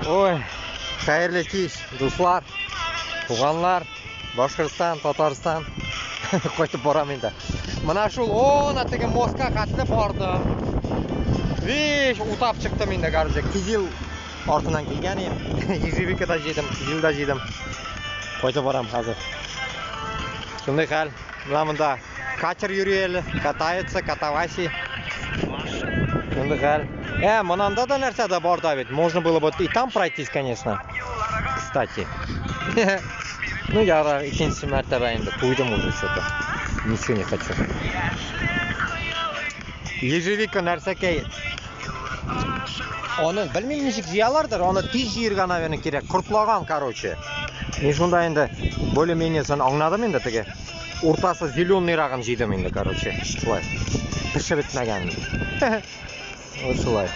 Ой, хәерле кич, дуслар, туганнар, Башкортстан, Татарстан. Кайтып барам инде. Менә шул, о, теге мостка хәтле бардым. Виш, утап чыктым инде, короче. Кизил артыннан килгән идем. Ежевика да җыйдым, кизил да җыйдым. Кайтып барам хәзер. Шундый хәл. Менә монда катер йөри әле, катается, катаваси. Шундый хәл. Монанда да нәрсә дә бар да бит. Можно было бы и там пройтись, конечно. Кстати. Ну, ярар, икенче мәртәбә инде туйдым уже что-то. Ничего не хочу. Ежевика нәрсәкәй. Аны белмим ничек җыялардыр, аны тиз җыярга, наверное, кирәк. Кортлаган, короче. Мин шунда инде более-менее аңладым инде теге. Уртасы зеленыйрагын җыйдым инде, короче. Шулай. Пешеп бетмәгән. Вот шулай.